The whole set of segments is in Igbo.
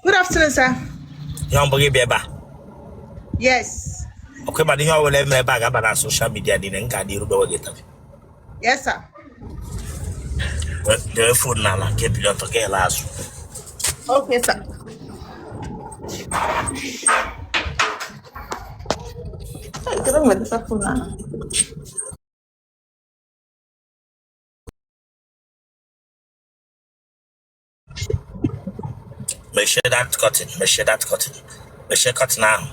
Good afternoon, sir. Ihe ọ bụghị bịa ebe a. Yes. Ọkwa ịma na ihe ọbụla emere ebe a ga-aba na social media niile m ga-adị irube gị taa. Yes, sir. Dewe phone n'ala ka ebili ọtọ ka ele azụ. Okay, sir. Kedu mgbe dịsa phone ahụ? Mechie that curtain, mechie that curtain, mechie curtain ahụ.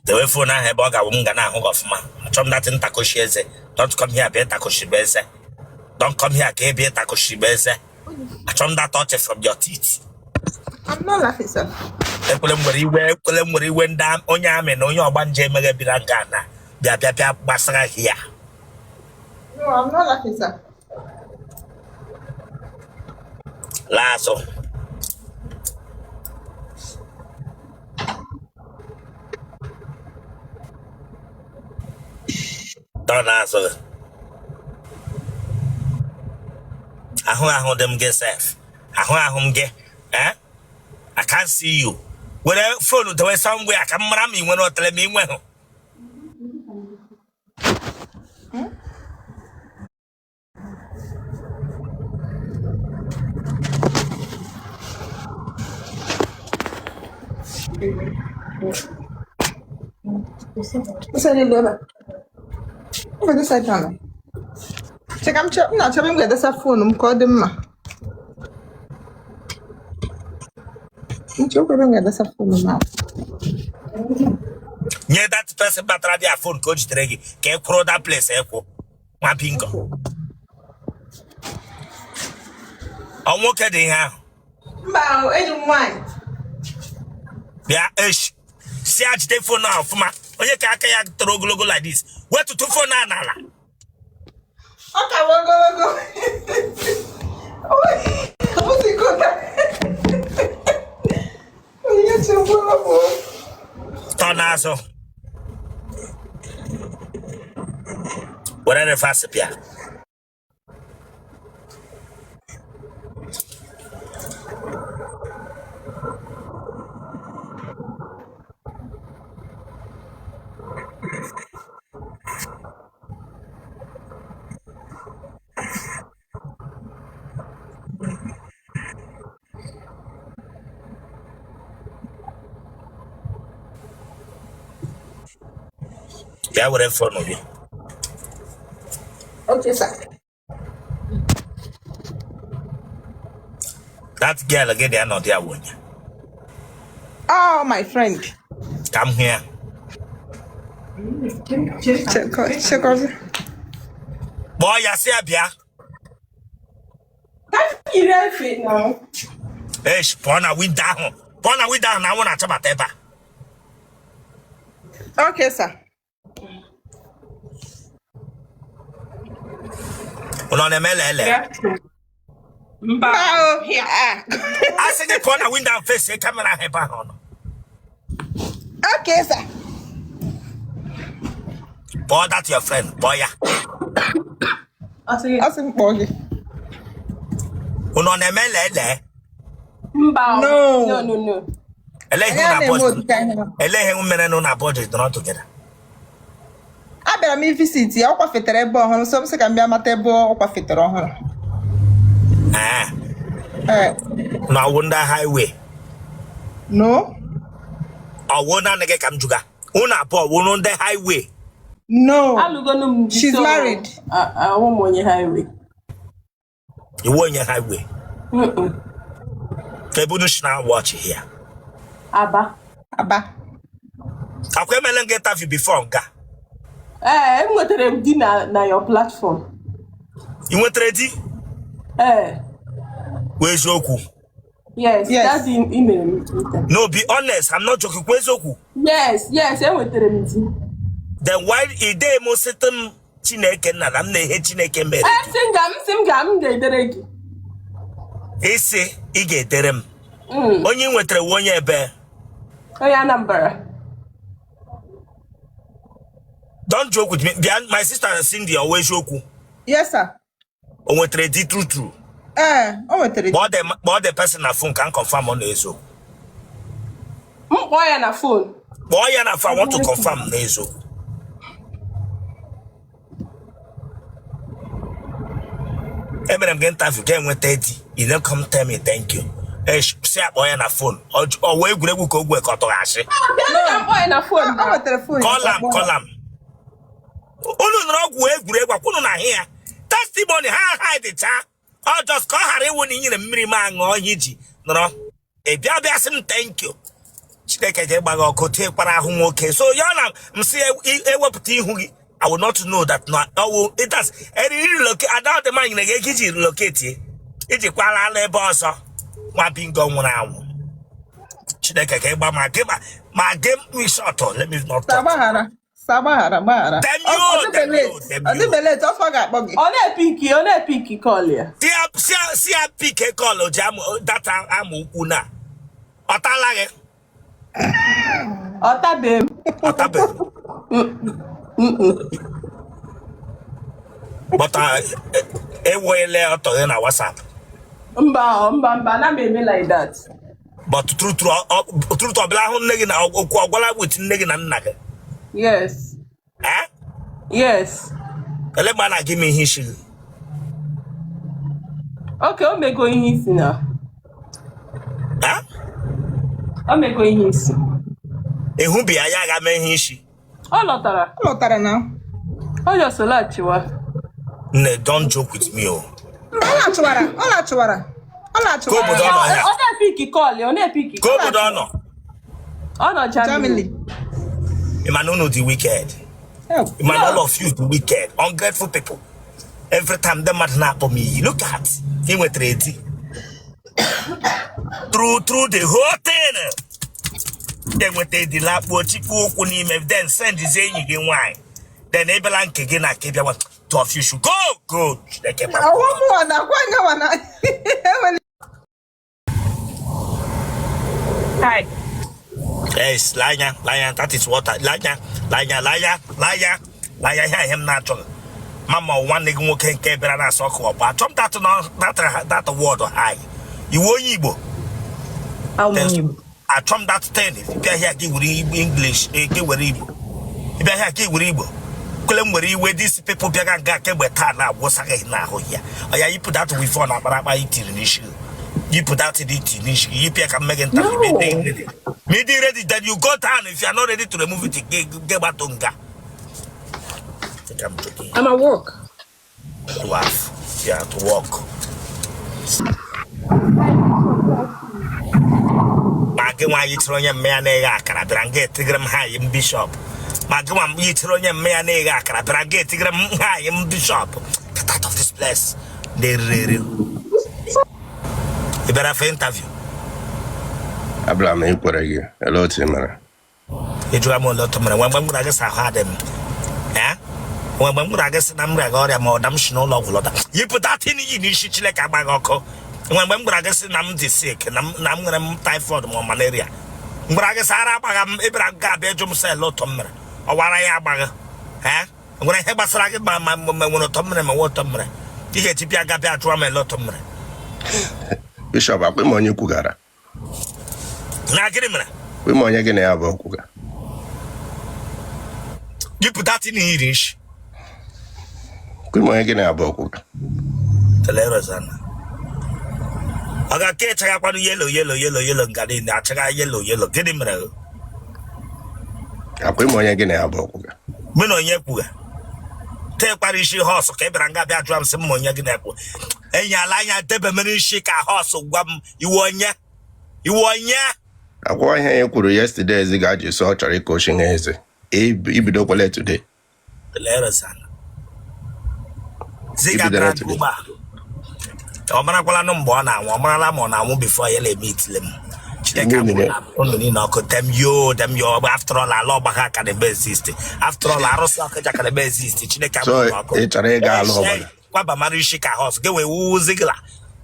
Dewe phone ahụ ebe ọ ga-awụ m ga na-ahụ gị ọfụma. Achọ m that ntakoshi eze. Don't come here bịa ịtakoshibe eze. Don't come here ka ị bịa ịtakoshibe eze. Achọ m that touch from your teeth. I'm not laughing, sir. Ekwele m nwere iwe, ekwele m nwere iwe ndị onye army na onye ọgbanje emeghe bịara nga na bịa bịa bịa gbasara ya. No, I'm not laughing, sir. Laa azụ. Dọ n'azụ gị. Ahụ ahụ dị m gị sef. Ahụ ahụ m gị. Eh? I can't see you. Were phone dewe somewhere ka m mara ma ị nwere otele ma ị nweghị. Nsọ niile ebe a. M ga-edesa ebe a. Che ka m chọ- m na-achọ ebe m ga-edesa phone m ka ọ dị mma. M chọkwa ebe m ga-edesa phone m ahụ. Nye that person batara bịa phone ka o jidere gị ka ị kwụrụ that place ịkwụ. Nwa bingo. Ọ nwoke dị ihe ahụ. Mba, enyi m nwaanyị. Bịa eshi si ya jide phone ahụ ọfụma onye ka aka ya toro ogologo like this wetutu phone a n'ala. Ọ ka bụ ogologo. Ọ bụzikọta. Onye chekwara bụ. Tọ n'azụ were reverse bịa. Bịa were phone gị. Okay, sir. That girl gị dị anọdụ ya wụ onye. Oh, my friend. Ka m hụ ya. Chekọ, chekọ. Kpọọ ya sị ya bịa. Yiri efe na. Esh, pụọ na window ahụ. Pụọ na window ahụ na anwụ na-achabata ebe a. Okay, sir. Unu ọ na-eme lele? Mba. Oh, yeah. A sị gị pụọ na window ahụ face camera ahụ ebe ahụ ọ nọ. Okay, sir. Kpọọ that your friend, kpọọ ya. Ọ sị m kpọọ gị. Unu ọ na-eme lele? Mba. No. No, no, no. Ele ihe Anyị unu na-eme abụọ ụdịka ihe ahụ. ele ihe mere na unu abụọ ji nọrọ together? Abịara m ivisit ya, ọ kwafetere ebe ọhụrụ, so m sị ka m bịa mata ebe ọ kwafetere ọhụrụ. Ee. Ee. Na ọwụ ndị highway? No. Ọwụ naanị gị ka m jụga. Unu abụọ wụrụ ndị highway? No. Alụgonu m di, She's so, married. Awụ m onye highway. Ị wụ onye highway? Mm-mm. Ebe unu si na watch here? Aba. Aba. Akwa emele gị interview before nga? Ee, m nwetara m di na your platform. Ị nwetara di? Ee. Kwuo eziokwu. Yes, Yes. that's the i mere m interview. No, be honest, I'm not joking. Kwuo eziokwu. Yes, enwetara m di. Then why ị dee m site m Chineke nna na m na ihe Chineke mere? Ee, sị m ga m sị m ga m ga-edere gị. Ị sị ị ga-edere m. Onye ị nwetara wụ onye ebe? Onye Anambra. Don't joke with me. Bịa, my sister Cindy, ọ wụ eziokwu? Yes, sir. O nwetara di true true? Ee, o nwetara. Kpọọ the person na phone ka m confirm ọ na-eziokwu. M kpọọ ya na phone? Kpọọ ya na phone, I want to confirm n'eziokwu. Emere m gị interview, ga enweta di, you no come tell me thank you. Si akpọ ya na phone, ọ wee egwuregwu ka ogwe ka ọ tụghasị. Bịa ka m kpọọ ya na phone. O nwetara phone. Call am, call am. Unu nọrọ ọgwụ egwuregwu akwụnụ na ahịa ya testimony ha hide cha ọ just ka ọ ghara ịwụ na i nyere mmiri m aṅụọ ihe iji nọrọ ị bịa bịa sị m thank you. Chineke ga-egba gị ọkụ tekwara ahụ nwoke so ya na m sị ewepụta ihu gị. I will not know that na ọwụ it has eriri relocate ada dị ma nyere gị ego iji relocate iji kwala ala ebe ọzọ. Nwa bingo nwụrụ anwụ, Chineke ga-egba ma gị ma gị short. Let me not Sa talk. gbaghara. Sa gbaghara, gbaghara. Damn Ọ you, ọ damn dịbe you, late. damn Ọ you. dịbe late, ọfọ ga-akpọ gị. Ọ na-epiki call ya. Si ya pick call ji amụ data amụ ukwu na ọ tala gị. Ọ tabeghị m. Ọ tabeghị? Mm-mm. But ewele ọtọ gị na WhatsApp? Mba, ọ, mba, mba, ana m eme like that. But true true, true true, ọbụla ahụ nne gị na okwu ọgwala with nne gị na nna gị? Yes. Eh? Yes. Ele mgbe a na-aga ime ihe isi gị? Okay, o mego ihe isi na. Eh? O mego ihe isi. Ịhụbi ya, ya aga mee ihe isi? Ọ lọtara. Ọ lọtara na. Ọ just laghachiwa. Nne, don't joke with me o. Mba, ọ lachụwara. Ọ lachụwara. Ọ Ka obodo lachụwara. ọ nọ ya? Ọ na-epiki call ya, ọ na-epiki. Ka obodo ọ nọ? Ọ nọ Germany. Germany. Ị ma na unu dị wicked? Help. Ị ma na all of you dị wicked, ungrateful people? Every time ndị mmadụ na-akpọ m iyi, look at ị nwetara di through the whole thing, enweta di lakpuo chikwu ụkwụ n'ime, then sendizie enyi gị nwaanyị, then ebela nke gị na nke bịawa. Two of you should go go. Chineke gbapụ. Ọwọ́ mụnwa na akwa nyawa na enwere. Hi. Yes, lanya, lanya, that is what I, lanya, lanya, lanya, lanya, lanya, ihe ihe m na-achọghị. Mama nwanne gị nwoke nke bịara na-asọ ọkụ ọkpọ. Achọ m that no that that word hi. Iwu onye Igbo. Awụ m onye Igbo. Achọ m that thing. Bịa here gị were English, gị were Igbo. Bịa here gị were Igbo. Kwele m were iwe, these people bịaga nga kemgbe taa na-agwụsa gị n'ahụ ya. Ọ ya yipụ that weave na akpara akpa itiri n'isi gị. Yipụ that thing itiri n'isi gị. Yipụ ya ka m mee gị interview. No. Me dey ready, then you go down. If you are not ready to remove it, get back to nga. Think I'm joking. I'm at work. To have, yeah, to work. Ma gị nwa yichiri onye mme ya na-eghe akara bịara nga etigere m ha yi m bishop. Ma gị nwa yichiri onye mme ya na-eghe akara bịara nga etigere m ha yi m bishop. Get out of this place. Na-eriri eri. Ị bịara for interview? Abịara m ikwere gị. Olee otu ị mere? Ị jụrụ m ole otu mere nwa mgbe m gwara gị sị ahụ adị m. Eh? Nwa mgbe m gwara gị sị na m rịaga ọrịa ma ọ na m si n'ụlọ ọgwụ lọta. Yipụta tin yi n'isi, Chineke agba gị ọkụ. Nwa mgbe m gwara gị sị na m dị sick, na m nwere m typhoid ma ọ malaria. M gwara gị sị ara agbagha m, ị bịara ga abịa jụ m sị ele ụtọ m mere. Ọwara ya agbagha. Eh? Nwere ihe gbasara gị ma nwere ụtọ m mere ma nwee ụtọ m mere. Ị ga-eji bịa ga bịa jụọ m ele ụtọ m mere. Bishop, akwa ime onye kwugara. Na gịnị mere? Akwa ime onye gị na ya bụ kwuga. Yipụta tin yi n'isi. Akwa ime onye gị na ya bụ kwuga. Tele Rosanna. Ọ ga-aka ịchagakwanụ yellow yellow yellow yellow nga niile achaga yellow yellow, gịnị mere? Akwa ime onye gị na ya bụ kwuga. Mụ na onye kwuga tekwara isi horse ka ị bịara nga bịa jụọ m sị m ma onye gị na-ekwu enyi ala anya debe mere isi ka horse, gwa m iwe onye, iwe onye. Akwa ihe ya kwuru yesterday ezi ga-ajụ sị ọ chọrọ ịka oshi ha eze. Ibidokwala today. Tele Rosanna. Ziga Ibidoro bịara today. ugbu a, ọ marakwalanụ mgbe ọ na-anwụ, ọ marala ma ọ na-anwụ before ya na-eme itile m. Chineke Mmiri. agbụla unu niile ọkụ. Damn you, damn you. After all, ala ọgbagha ka na-eme exist. After all, arụsị ọkịja ka na-eme exist. Chineke So agbụla ọkụ. ị chọrọ ịga ala ọgbagha? Kwaba mara isi ka horse gị wee wuzi gịla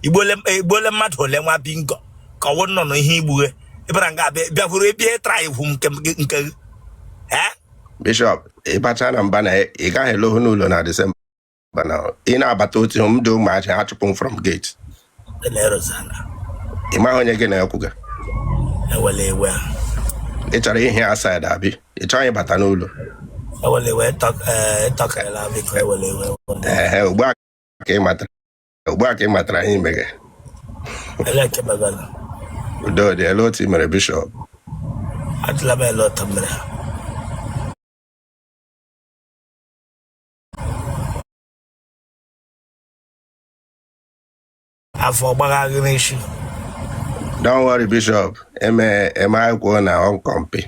igbuole mmadụ ole? Nwa bingo ka ọwụ nọ n'ihe igbughe ịbara nga bịa bụrụ ebe ịtra ihu nke nke gị. Eh? Bishop, ịbacha na mba na ị gaghị elohu n'ụlọ na Disemba. Mana ị na-abata otu ihe m dị ụmụachi ha chụpụ m from gate. Ele Rosanna. Ị maghị onye gị na-ekwuga. Ewele iwe. Ị chọrọ ihe outside abi ị chọghị ịbata n'ụlọ. Ewele iwe ịtọkarịla biko ewele iwe. Ehe, ugbu a ka ị matara ugbu a ka ị matara ihe imege. Ele nke megana. Udo dị ele otu i mere bishọp. Adịla m ele otu mere. Afọ gbagha gị n'isi. Don't worry bishọp, eme eme anyị kwuo na ọ nkọmpi.